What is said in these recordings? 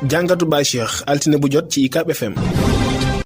jàngatu Baye Cheikh altine bu jot ci UCAB FM.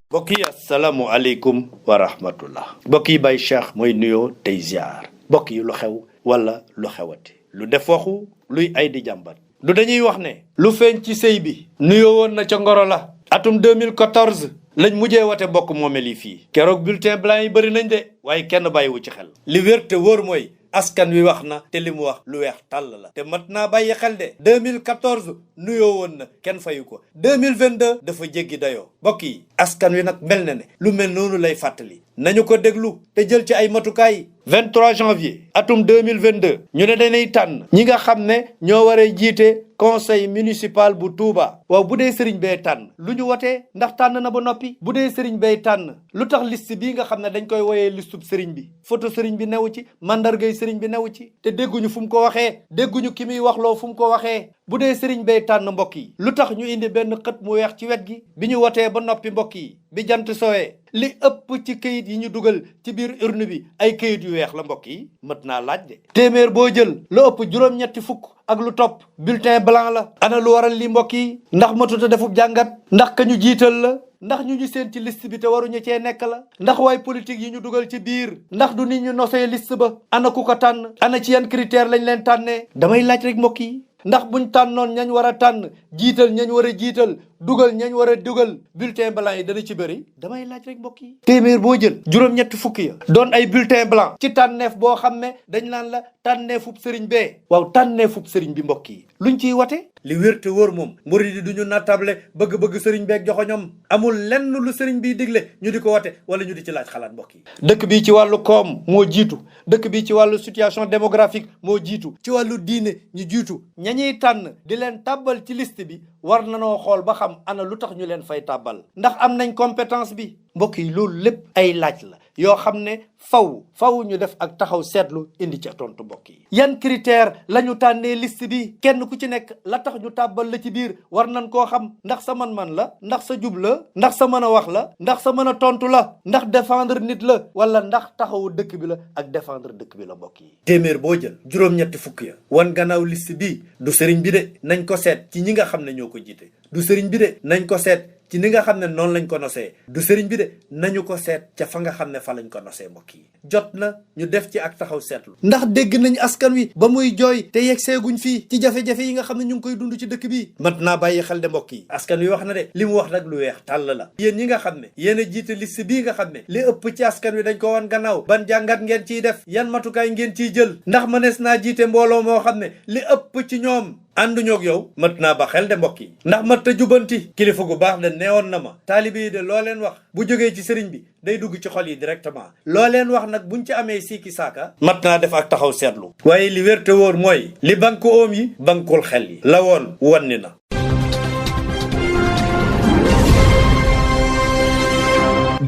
mbokk yi asalaamualeykum wa rahmatullah. mbokk yi Baye Cheikh mooy nuyoo tey ziar. mbokk yi lu xew wala lu xewati lu def waxu luy ay di jàmbat. du dañuy wax ne. lu feeñ ci sëy bi. nuyoo woon na ca ngoro la. atum 2014. lañ mujjee wate bokk moomeel yi fii. keroog bulletin blanc yi bëri nañ de. waaye kenn bàyyiwu ci xel. li wér te wóor mooy. askan wi wax na te li mu wax lu weex tàll la te mat naa bàyyi xel de 2014 nuyoo woon na kenn fayu ko 2022 dafa jéggi dayoo mbokk yi askan wi nag mel na ne lu mel noonu lay fàttali nañu ko déglu te jël ci ay matukaay 23 janvier atum 2022 ñu ne dañuy tànn ñi nga xam ne ñoo war a jiite conseil municipal bu Touba waaw bu dee sëriñ bee tànn lu ñu wotee ndax tànn na ba noppi bu dee sëriñ bee tànn lu tax liste bii nga xam ne dañ koy woyee listub sëriñ bi photo sëriñ bi newu ci mandargay sëriñ bi newu ci te dégguñu fu mu ko waxee dégguñu ki muy waxloo fu mu ko waxee bu dee sëriñ bay tànn mbokk yi lu tax ñu indi benn xët mu weex ci wet gi bi ñu wotee ba noppi mbokk yi bi jant sowee li ëpp ci këyit yi ñu dugal ci biir urne bi ay këyit yu weex la mbokk yi mët naa laaj de téeméer boo jël lu ëpp juróom-ñetti fukk ak lu topp bulletin blanc la ana lu waral li mbokk yi ndax matuta defub jàngat ndax ka ñu jiital la ndax ñu seen ci liste bi te waruñu cee nekk la ndax waay politique yi ñu dugal ci biir ndax du nit ñu nosee liste ba ana ku ko tànn ana ci yan critère lañ leen tànnee damay laaj rek mbokk yi ndax buñ tànnoon ñañ war a tànn jiital ñañ war a jiital dugal ñañ war a dugal bulletin blanc yi dana ci bëri damay laaj rek mbokk yi téeméer boo jël juróom-ñetti fukk ya doon ay bulletin blanc ci tànneef boo xam ne dañ naan la tànneefub sëriñ bee waaw tànneefub sëriñ bi mbokk yi luñ ciy wate li wér te wóor moom murid yi du ñu nattable bëgg-bëgg sëriñ beeg joxoñom amul lenn lu sëriñ bi digle ñu di ko wate wala ñu di ci laaj xalaat mbokk yi dëkk bi ci wàllu koom moo jiitu dëkk bi ci wàllu situation démographique moo jiitu ci wàllu diine ñu jiitu ñañuy tànn di leen tàbbal ci liste bi war nanoo xool ba xam ana lu tax ñu leen fay tàbbal ndax am nañ compétence bi mbokk yi loolu lépp ay laaj la yoo xam ne faw ñu def ak taxaw seetlu indi ca tontu mbokk yi yan critère la ñu tànnee liste bi kenn ku ci nekk la tax ñu tàbbal la ci biir war nañ koo xam ndax sa man-man la ndax sa jub la ndax sa mën a wax la ndax sa mën a tontu la ndax défendre nit la wala ndax taxawu dëkk bi la ak défendre dëkk bi la mbokk yi téeméer boo jël juróom-ñetti fukk ya wan gannaaw liste bi du sëriñ bi de nañ ko seet ci ñi nga xam ne ñoo ko jiite du sëriñ bi de nañ ko seet ci ni nga xam ne noonu lañ ko nosee du sëriñ bi de nañu ko seet ca fa nga xam ne fa lañ ko nosee mbokk yi jot na ñu def ci ak taxaw seetlu ndax dégg nañ askan wi ba muy jooy te yegg seeguñ fii ci jafe-jafe yi nga xam ne ñu ngi koy dund ci dëkk bi mat naa bàyyi xel de mbokk yi askan wi wax na de li mu wax nag lu weex tàll la yéen ñi nga xam ne yéen a jiite liste bii nga xam ne li ëpp ci askan wi dañ ko wan gannaaw ban jàngat ngeen ciy def yan matukaay ngeen ciy jël ndax mënees naa jiite mbooloo moo xam ne li ëpp ci ñoom ànduñoo ak yow mat naa ba xel de mbokk yi ndax mat ta jubanti kilifa gu baax de neewoon na ma taalibe yi de loo leen wax bu jógee ci sëriñ bi day dugg ci xol yi directement loo leen wax nag buñ ci amee siiki saaka mat naa def ak taxaw seetlu waaye li wér te wóor mooy li banku oom yi bankul xel yi la woon wanni na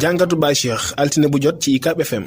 jàngatu Baye Cheikh altine bu jot ci UCAB FM